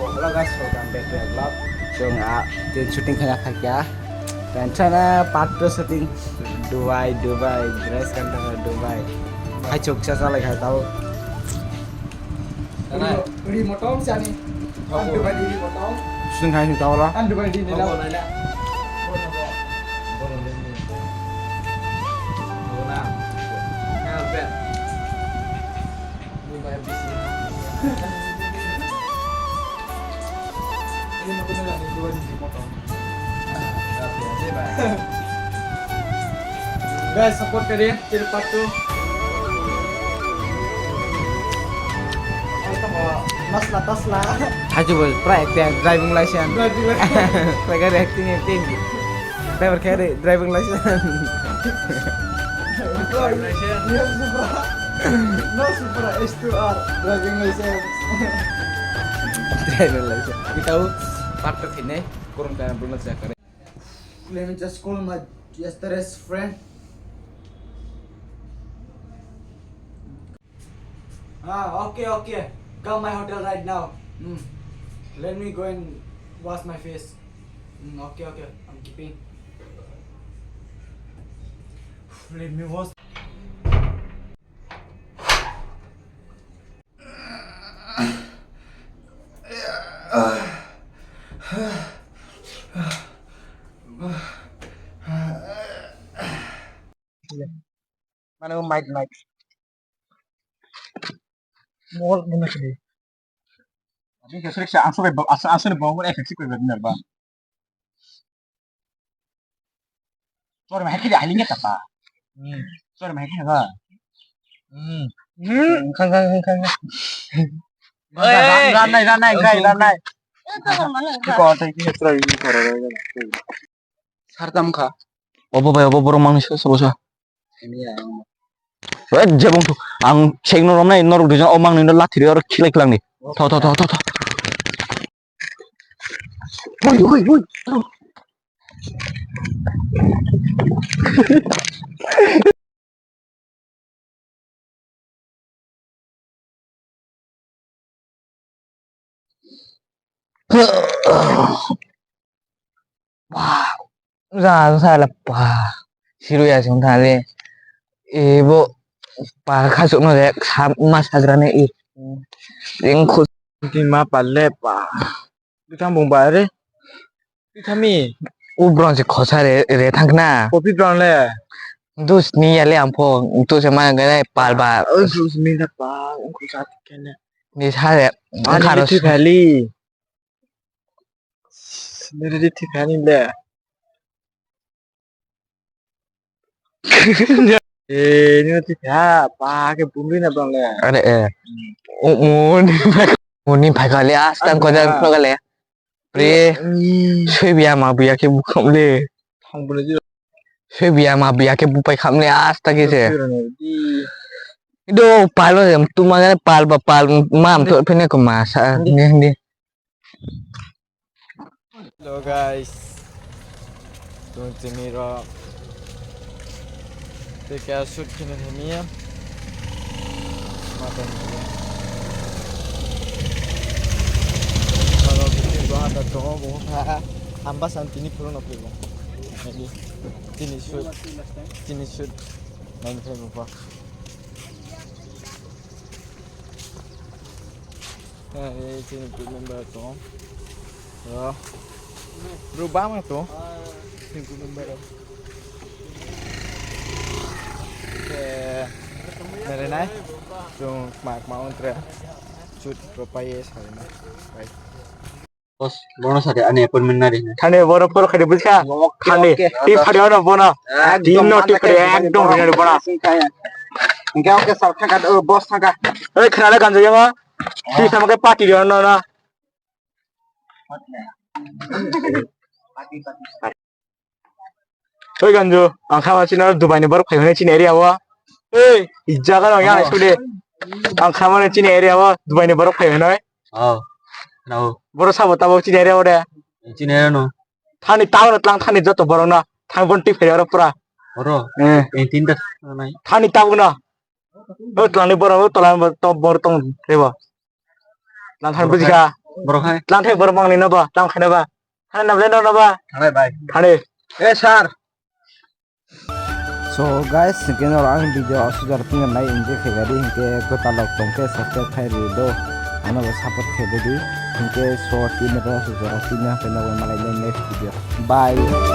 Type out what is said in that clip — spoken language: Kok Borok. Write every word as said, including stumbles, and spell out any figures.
Hello guys, welcome back to a vlog. Chwng a tin shooting khaina phaikha. Tension a part two shooting. Dubai, Dubai, dress kan Dubai. Hai chuksa chalai khai tao. Ri motong sani. An Dubai di ri motong. Shooting khai tao la. An Dubai di ni la. Guys, support kare, chil part two. Masla tasla. Haji bol, pra ekta driving license. Driving license. Kaya acting acting. Driver kaya driving license. Driving license. Yes, Supra. No, Supra, S two R, driving license. Driving license. Kita u part two kene, kurang kaya belum saya kare. Let me just call my yesterday's friend. Ah, okay, okay. Come my hotel right now. Hmm. Let me go and wash my face. Hmm, okay, okay. I'm keeping. Let me wash. Mane o mic, mic. Mol guna kiri. Abi ke srik sa, ang sobai ba, ang sobai ba, ang sobai ba, ang sobai ba. Sorry, mahai kiri ahli nge tapa. Hmm. Sorry, mahai kiri ba. Hmm. Hmm. Khang, khang, khang, khang. Ran, ran, ran, ran, ran, ran, ran. Iko, thank you, sorry, sorry, sorry. Sartam kha. Obo bai, obo borok mangni sa, sa, sa. Oi, jebong tu. Ang sek no romnai, norok duijon o mangni no lathi ri, oro khilai khilangni. Tho, tho, tho, tho, tho. Oi, oi, oi. Wah, usa, usa la pa. Siru ya sung thale. Ebo pa kha suk no de sa ma sagra ne i. Ring khu. Di ma pa le pa. Bithang bung ba re. Bithami. U bron se khosa re, re thang na. Kopi bron le. Dus ni ya le ampho, dus ma ga pal ba. Oh, dus ni da pa, ung khosa kene. Ni sa re. Ani kharo thi phali. Ni thi phani le. Eh, ni thi pha, pa ke bumri na bang le. Are, eh. O, o, ni phai ka le, as tang ko jan ko le. Pre, sui biya ma biya ke bukham le. Sui biya ma biya ke bupai kham le, as ta ke se. Do palo jam tu ma pal ba pal ma am to phene ko ma sa, ni, ni. Hello guys. Tung tini ro. Teka shoot kini hini ya. Matan ni. Kalau kita gua ada tong gua ha. Amba santini puro no puro. Jadi tini shoot. Tini shoot. Main film apa? Hai, chini group member to. Yo. Bro, bang to. Chini group member. Oke. Nare nai. Chung mak ma untre. Chut ropa ye sare na. Bye. Boss, bono sade ani appointment na ri. Thani boro phoro khade bujkha. Thani ti phadi ono bono. Din no ti phadi ekdom bina ri bono. Engke oke sir thangka, o boss thangka. Oi khana ganjo yama. Ti sama ke party ri ono na. Oi ganjo, ang kha ma chini Dubai ni borok phai hwnwi chini area o. Ei, jaga rok yang sudi. Ang kha ma chini area o Dubai ni borok phai hwnwi. Oh. No. Borok sabo tabok chini area o de. Chini area no. Thani tao no tlang thani joto borok no. Thang bon ti phai oro pura. Oro. Eh. Ei tinta nai. Thani tabok no. O tlang ni borok o tola borok tong rebo. Lang thang bujikha. Borok hai. Tlang thai borok mangni no ba, tlang khaina ba. Thani na blender no ba. Thanai bai. Thani. Eh, sir. So guys, hingke no ang video asujak tingna nai enjoy khe gari hingke kwtal rok tongkhe subscribe khai rw do. Ano bo support khe bedi. Hingke so tin ro asujak tingna khe no malai next video. Bye.